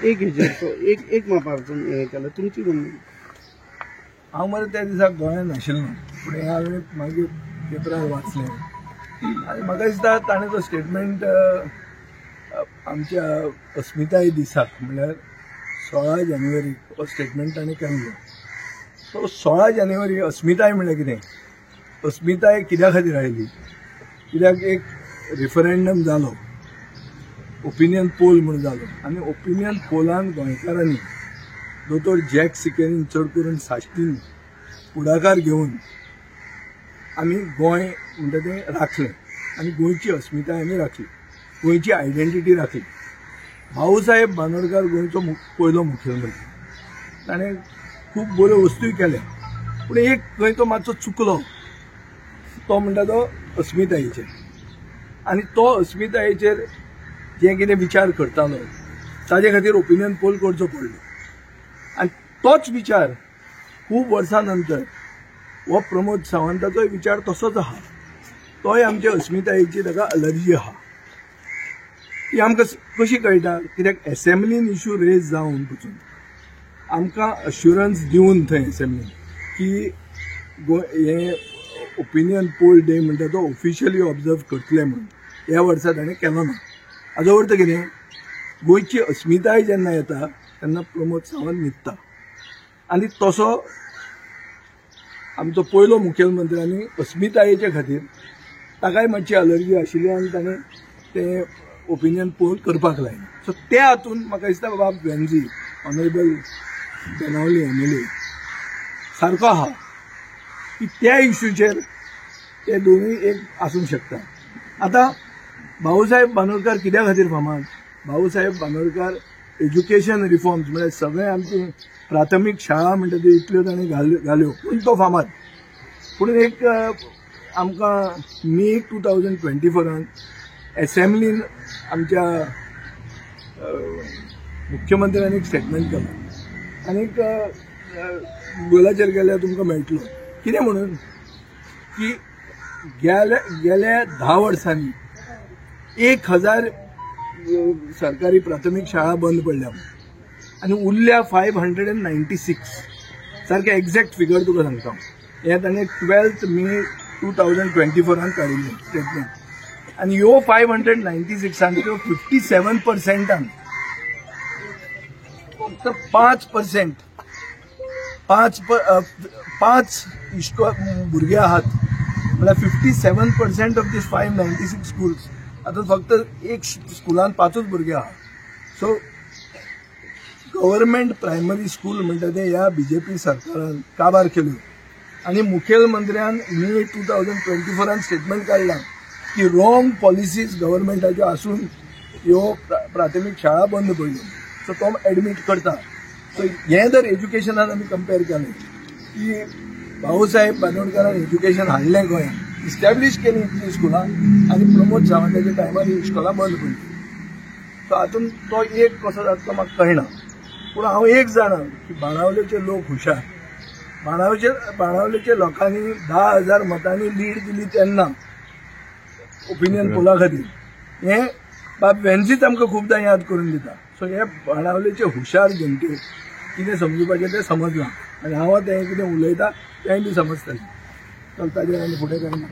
एक हेजेर एक एक मापार हें केलां. तुमची म्हणणी? हांव मरे त्या दिसा गोंयांत नाशिल्लो, पूण हें हांवें मागीर पेपरार वाचलें आनी म्हाका दिसता ताणें तो स्टेटमेंट आमच्या अस्मिताय दिसाक म्हणल्यार 16 जानेवारी हो स्टेटमेंट ताणें केल्लो. सो 16 जानेवारी अस्मिताय म्हणल्यार कितें, अस्मिताय कित्या खातीर आयली, कित्याक एक रिफरेंडम जालो, ओपिनियन पोल म्हूण जालो आनी ओपिनियन पोलान गोंयकारांनी दोतोर जॅक सिकेरीन चड करून साश्टीन फुडाकार घेवन आमी गोंय म्हणटा तें राखलें आनी गोंयची अस्मिताय आमी राखली, गोंयची आयडेंटिटी राखली. भाऊसाहेब बांदोडकार गोंयचो पयलो मुखेलमंत्री, ताणें खूब बऱ्यो वस्तूय केल्या, पूण एक खंय तो मातसो चुकलो तो म्हणटा तो अस्मितायेचेर. आनी तो अस्मितायेचेर जें कितें विचार करतालो ताजे खातीर ओपिनियन पोल करचो पडलो आनी तोच विचार खूब वर्सां नंतर हो प्रमोद सावंताचोय विचार तसोच आहा, तोय आमचे अस्मितायेची ताका अलर्जी आहा. ती आमकां कशी कळटा, कित्याक एसेंब्लीन इशू रेज जावन पसून आमकां अश्युरन्स दिवन थंय एसेंब्लीन की हें ओपिनियन पोल डे म्हणटा तो ऑफिशियली ऑब्जर्व करतले म्हणून ह्या वर्सा ताणें केलो ना. हाजो अर्थ कितें, गोंयची अस्मिताय जेन्ना येता तेन्ना प्रमोद सावंत न्हिदता आनी तसो आमचो पयलो मुखेलमंत्र्यांनी अस्मितायेचे खातीर ताकाय मातशी अलर्जी आशिल्ली आनी ताणें तें ओपिनियन पोल करपाक लायलें. सो त्या हातून म्हाका दिसता बाब वेन्झी ऑनरेबल बेनावली एमएलए सारको आहा की त्या इश्यूचेर ते दोनूय एक आसूंक शकता. आतां भाऊसाहेब बांदोडकार कित्या खातीर फामाद, भाऊसाहेब बांदोडकार एज्युकेशन रिफॉर्म्स म्हळ्यार सगळे आमची प्राथमीक शाळा म्हणटा त्यो इतल्यो ताणें घाल्यो पूण तो फामाद. पूण एक आमकां मे 2024 एसेंब्लीन आमच्या मुख्यमंत्र्यांनी एक स्टेटमेंट केलो आनी एक गुगलाचेर गेल्यार तुमकां मेळटलो कितें म्हणून की गेल्या 10 वर्सांनी 1000 सरकारी प्राथमीक शाळा बंद पडल्या आनी उरल्या 596, सारकें एग्जॅक्ट फिगर तुका सांगता. हें ताणें 12 मे 2024 काडिल्लें स्टेटमेंट आनी ह्यो 596 त्यो 57% फक्त 5% 5 इश्को भुरगे आहात म्हळ्यार 57% ऑफ these 596 schools. आतां फक्त एक स्कुलान 5 भुरगे आहात. सो गव्हर्मेंट प्रायमरी स्कूल म्हणटा तें ह्या बीजेपी सरकारान काबार केल्यो आनी मुखेलमंत्र्यान मे 2024 स्टेटमेंट काडलां की रॉंग पॉलिसीज गव्हर्मेंटाच्यो आसून ह्यो प्राथमीक शाळा बंद पडल्यो. सो तो एडमीट करता. सो हें जर एज्युकेशनान आमी कंपेर केलें की भाऊसाहेब बांदोडकारान एज्युकेशन हाडलें गोंयांत, इस्टॅब्लीश केली इतलीं स्कुलां आनी प्रमोद सावंताच्या टायमार ही इस्कोलां बंद पडली. सो हातूंत तो एक कसो जातलो म्हाका कळना, पूण हांव एक जाणा की बाणावलेचे लोक हुशार, बाणावलेचे लोकांनी 10,000 मतांनी लीड दिली तेन्ना ओपिनियन पोला खातीर. हें बाब वेन्झीच आमकां खुबदां याद करून दिता. सो हे बाणावलेचे हुशार जनतेक कितें समजुपाचें तें समजलां आनी हांव तें कितें उलयता तेंय बी समजतलें. चल ताजेर आनी फुडें काय ना.